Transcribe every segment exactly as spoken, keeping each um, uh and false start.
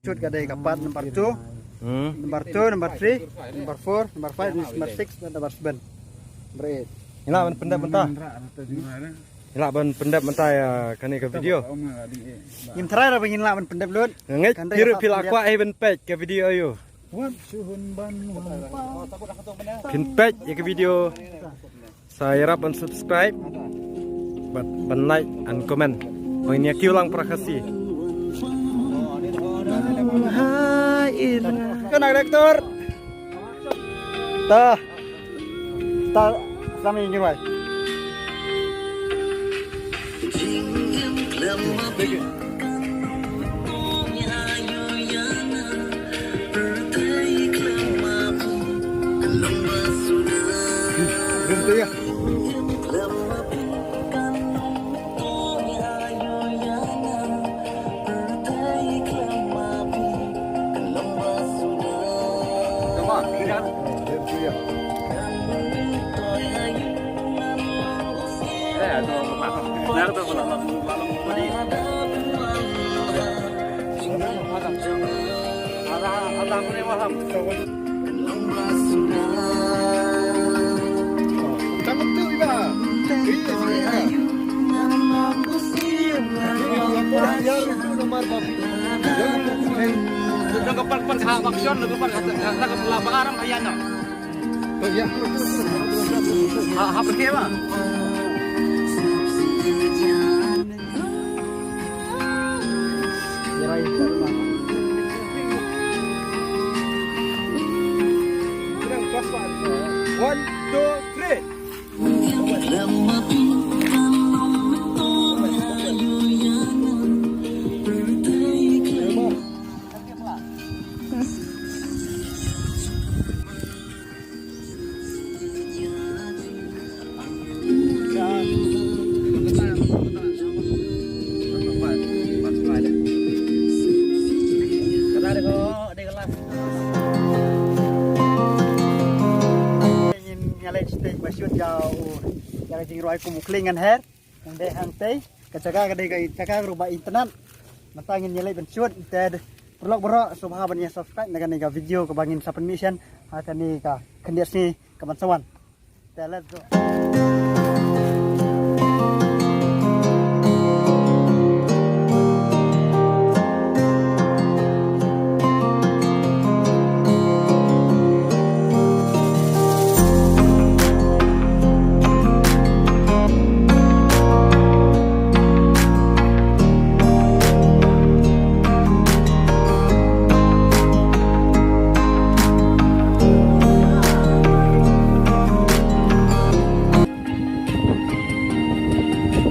Shoot ka dei ka part number two, Hmm. number two, number three, number four, number five, number six, number seven, number eight. Ila ban pyndep mynta. Ila ban pyndep mynta ïa kane ka video. Ngim try ra ba ngin lah ban pyndep lut. Ngeit phi ruh phi la kwah ai ban peit ka video ïa u. Phin peit ïa ka video. Sa ïarap ban subscribe bad ban like and comment. Ba ngin ïa kiew lang para Khasi. Kane director. Ta. Ta. Sami ngin wai. One, two, three. Ngin ïa leit stage ba shoot ïa u, ïa ka jingrwai kum U Khlieh Ngan Her. Ngan dei hangtei, ka jaka ka dei ka jaka ruh ba internet. Mynta ngin ïa leit ban shoot, te paralok baroh sngewbha ban ïa subscribe na kane ka video kaba ngin sa pynmih shen ha kane ka khyndiat sngi kaban sa wan. Te let's go.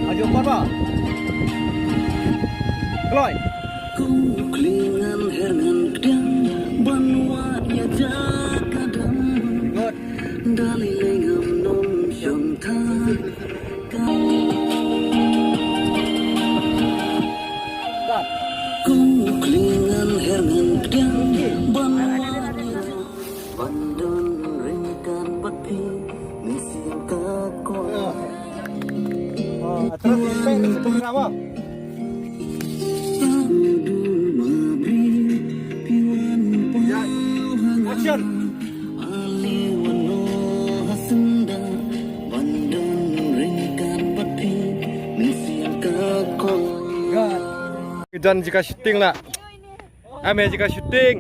Ajo, Papa. Kloi. Good. Action. Jan jaka shooting la. Ame jaka shooting.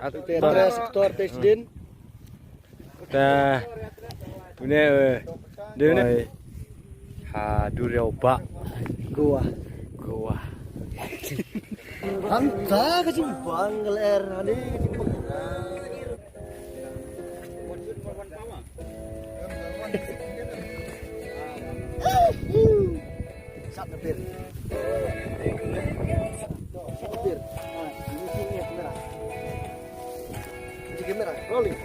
Atu te. Sector President. Ta. Une, eh, de une. Oi. Ha, duriau ba. Goa. Goa. Hanta ka jimbang ler ani. Sat na pir. Sat na pir. Ah, ini sini kamera. Ini kamera, rolling.